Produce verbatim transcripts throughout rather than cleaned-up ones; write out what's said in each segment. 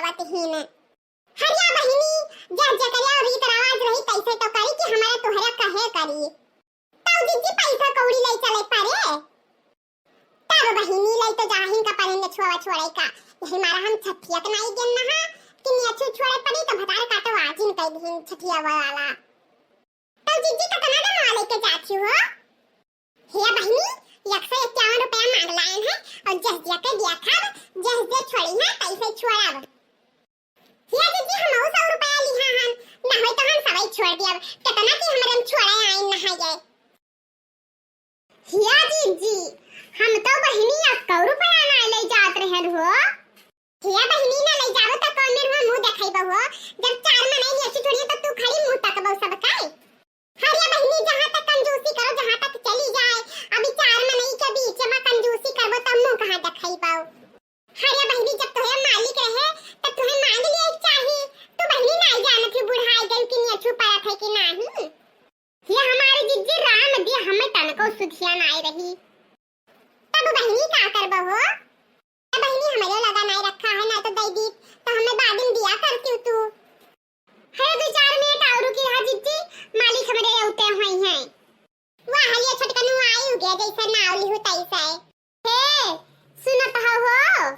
आवत हीन। हरिया बहिनी, जह जेकरे रीत रवाज रही, तैसे तो करी कि हमरा तोहरा कहे करी। तौ जिज्जी पैसा कौड़ी लै चलै परे। तब बहिनी लै तो जाहिन का परे नेछुआ छोड़ै का। यही मारा हम छठिया के नाई गेन नहा कि नेछु छोड़ै परी तो भतार काटो आजिन कह दीन छठिया वाला। तौ जिज्जी कतना दमवा लै के जात ही हो? हे बहिनी, एक सौ इक्यावन रुपया मांग लायन है और जस दिया के दिया खाब, जस दे छोड़ी है, तैसे छोड़ब। हिया जिज्जी, हमहू सौ रुपया लिहा हन, ना होई तो हम सबै छोड़ दियब। केतना कि हमरे हम छोड़े आइन नहाए। हिया जिज्जी, हम तो बहिनी एक्कौ रुपया ना लै जात रहन हो। हिया बहिनी ना लै जाबो तो कौन मेर हुआ मुंह देखैबो हो? जब चार मनई नेछु छोड़िए तो तू खड़ी मुंह तकबो सब काई? हरिया बहिनी, जहाँ तक कंजूसी करो, जहाँ तक चली जाए, अभी चार मनई के बीच में कंजूसी करबो तब मुंह कहाँ देखैबो? हरिया बहिनी, जब तोहरे मालिक रहे तब तोहे मांग लिए चाही। तू बहिनी नाई जानत ही बुढ़ाई गई कि नेछु परत है कि नाही। ये हमारे जिज्जी राम दिया हमें तनको सुधिया नाई रही। तब बहिनी का करबो हो? ए बहिनी, हमरे लगा नाई रखा है, ना तो दे दी तो हमें बाद में दिया करती तू। हे दो चार मिनट और रुकी रहा जिज्जी, मालिक हमरे औते हुई हैं। वाह, ये छोटकनू आई उगे जैसे नाव लिहू तैसे। हे, सुनत हो हो?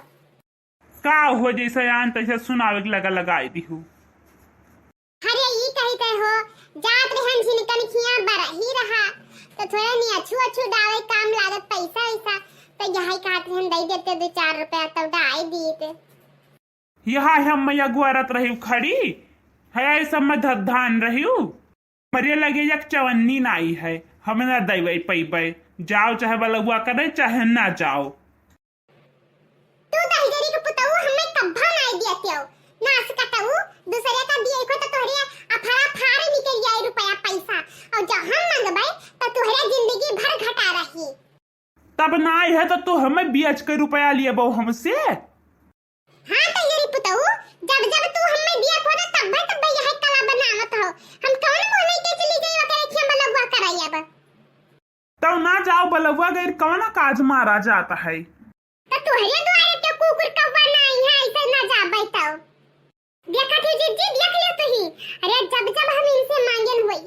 का हो जैसे आन तैसे सुनावे के लगा लगाई दिहू। अरे ई कही ते हो, जात रहन झिनकन खिया बरही रहा, तो थोड़ा नेछु अच्छू डावे काम लागत पैसा वैसा, तो यही कहत रहन दे देते दो चार रुपया तो डाई दीत। यहाँ हम मैया गुआरत रही खड़ी, है ऐसा मैं धधान रही हूँ। हमरे लगे एक चवन्नी नाई है, हम ना देवे पैबे। जाओ चाहे बलगुआ करे चाहे ना जाओ। तू दहिजरी के पुतऊ हमें कब्बा नाई दियतियो। नास कटऊ, दूसरे का दिए को तो तोहरे अफरा फारे निकल जाए रुपया पैसा। और जब हम मंगबे तो तोहरे जिंदगी भर घटा रही। तब नाई है तो तू हमें बेच के रुपया लिए बो हमसे। हाँ तो ये रे पुतऊ, जब जब तू हमें दिया को ना तब्बे तब्बे यह कला बनावत हो। हम कौन मुंह लेके चली गई ओकरे खिया बलगुआ कराई अब। तब ना जाओ बलगुआ गैर कौन काज मारा जाता है। तो तोहरे द्वारे के कुकुर कौवा ना आई है, ऐसे ना जाबे तो। देखा थी जिज्जी, देख लियो तू ही। अरे जब जब हम इनसे मांगन होई,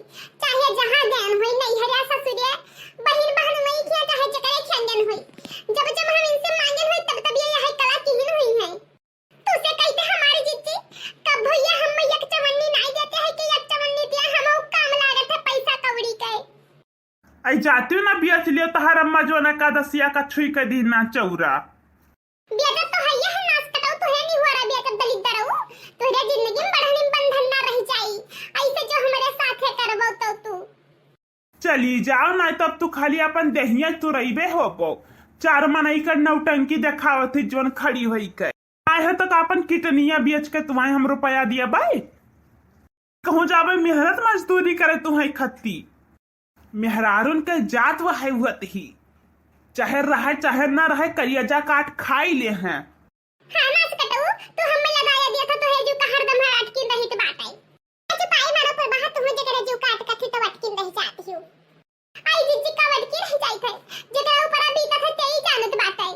चाहे जहाँ गयन होई, नैहरिया ससुरे, बहिन बहन वही किया, चाहे जकरे खेंगन होई, जब जब हम इनसे मांगन होई, तब तब ये यह कला किहिन हुई है। तू से कहते हमारे जिज्जी, कब भैया हम एक चवन्नी नाई देते हैं कि एक चवन्नी दिया, हम काम लागत है पैसा कौड़ी के। आई जाती ना बेच लियो तहार अम्मा जो ना का दसिया का छुई के दी ना चौरा। बेचत तो है ये है नास कटाऊ, तो है नहीं हुआ रा बेचत दलिद्दर हूँ। तोहरे जिंदगी में बड़ा निम्बन धन्ना रह जाई, ऐसे जो हमारे साथ है करबो तो तू। चली जाओ ना, तब तू खाली अपन देहिया तुरैबे होबो। चार मनई कर नौटंकी देखावत ही जोन खड़ी होई के। आए है तो का अपन किडनिया बेच के तुम्हें हम रुपया दिया बाई? कहूँ जाबे मेहनत मजदूरी करे तुम्हें खत्ती। मेहरारून के जात वह हुअत ही, चाहे रहे चाहे ना रहे, करिया जा काट खाई ले हैं। हाँ, नास कटऊ, तू हमें लगाया दिया था, तो है जो का हरदम हर अटकिन रही तो बात आई। अच्छा, पाई मारो पर बाहर तुम्हें जगह जो काट कथी तो अटकिन रह जाती हूँ। आई जिज्जी का अटकिन रह जाई थे, जगह ऊपर अभी कथे तेरी जानत बात आई।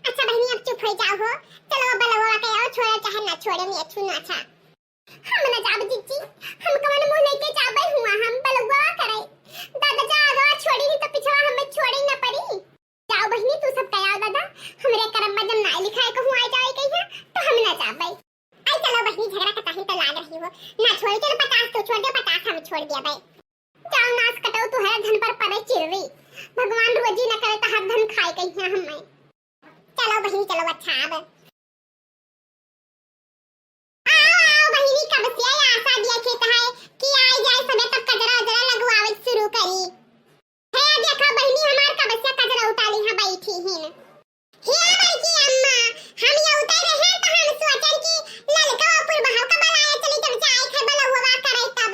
अच्छा बहनी, अब चुप हो जाओ हो। चलो अब बलवा के आओ, छोड़े चाहे ना छोड़े, मैं अच्छू ना अच्छा। हम ना जाब जिज्जी, हम कवन मुंह लेके जाबे हुआ, हम बलवा करे। दादा जा आगवा छोड़ी नहीं तो पिछवा हमें छोड़ी ना पड़ी। जाओ बहनी, तू सब कया दादा, हमरे करम में जब ना लिखा है कहूँ आ जाए कहिया, तो हम ना जाबे। आई चलो बहनी, झगड़ा का ताही तो लाग रही हो, ना छोड़ी चलो पचास तो छोड़ दे, पचास हम छोड़ दिया बे। जाओ नास कटो, तू है धन पर पड़े चिर्री, भगवान रोजी न करे तो हर धन खाए कहिया हमें। चलो बहिनी, चलो, अच्छा, अब आओ, आओ बहिनी, कब से आशा दिया खेत है कि आई जाए सबे, तब कजरा उजरा लगवावे शुरू करी। हे देखा बहिनी, हमार कब से कजरा उतारी है बैठी हिन। हे बड़की अम्मा, हम ये उतारे हैं तो हम सोचन कि ललका और पुरबहा का बनाया चली, जब जाए थे बलहुआ करे तब।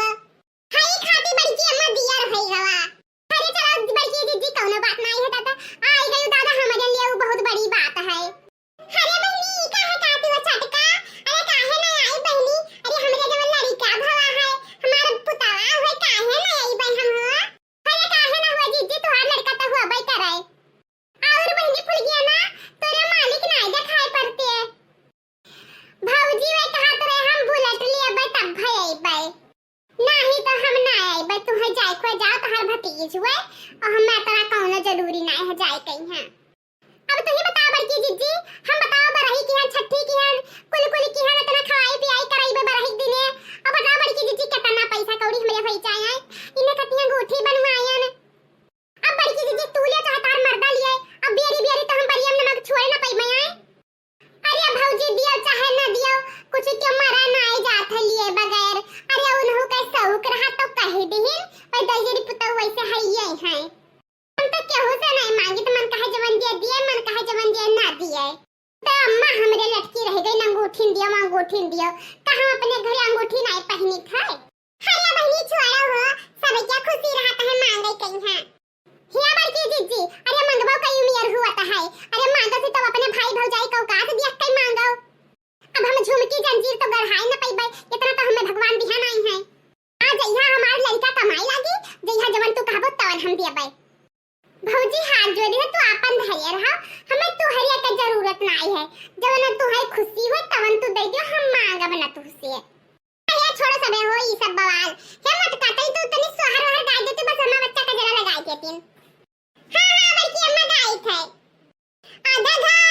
हई खाती बड़की अम्मा दियर होई गवा। अरे चलो बड़की दीदी, कौनो बात नहीं है दादा। आई गई दादा, हमारे लिए वो बहुत बड़ी बात है। अरे बहनी, ई काहे कहती हो छटका? अरे काहे ना आई बहनी? अरे हमरे जवन लड़िका भवा है, हमार पुतवा है, काहे ना आई बहन हम हो? अरे काहे ना हुआ जीजी, तुहार लड़का तो हुआ बई करे। और बहनी फुलगिया ना, तोरे मालिक ना देखाई पड़ते। हुए, और हमें इतना कौनो जरूरी नाहीं है जाए कहीं है। अब तू ही बताओ बड़की जिज्जी, हम बताओ बरही की हन, छठी की हन, कुल कुल की हन, इतना खवाई पियाई कराई बे बरही के दिने। अब बताओ बड़की जिज्जी, कितना पैसा कौड़ी हमरे होई जाए, इन्हें कतियां अंगूठी बनवायन। अब बड़की जिज्जी तू लियो चाहे तार मर्दा लिए, अब बियरी बियरी तो हम बरियम नमक छुए न पइबे आए। अरे भौजी दियो चाहे न दियो, कुछ के मरा ना आई जात है लिए बगैर। अरे उन्हों के शौक रहा तो कह दिहिन, पर दहिजरी पुतौ वैसे है ये है। हम तो केहू से नहीं मांगी, तो मन कहे जवन दिए दिए, मन कहे जवन दिए ना दिए। तो अम्मा हमरे लटकी रह गई, अंगूठिन दियो, अंगूठिन दियो। तो हम अपने घरे अंगूठी नहीं पहनी थे। अरे बहनी छोड़ो हो, सब क्या खुशी रहा तो हम मांगे कहीं है। हिया बड़की जिज्जी, अरे मंगबो कई उमियर हुआ तो है। अरे मांगो से तो अपने भाई भौजाई का औकात दिया कई मांगो। अब हम झुमकी जंजीर तो गढ़ाई न पइबे, इतना तो हमें भगवान दिहा नहीं है। आ जइहा हमार लड़का कमाई लागी, जइहा जवन तू कहबो तवन हम देबे। भौजी हाथ जोड़ी है, तू आपन धैर्य रहा, हमें तुहरिया के जरूरत नाई है। जवन तुहरे खुशी हो तवन तू दे दियो, हम मांगब न तुहसे। अरे छोड़ो सबे हो ई सब बवाल। हे मोटका, तनी तू तनी सोहर ओहर गाय देती, बस हमार बच्चा का जरा लगाई देती। हाँ, हाँ, बड़की अम्मा गाइत है। आधा घर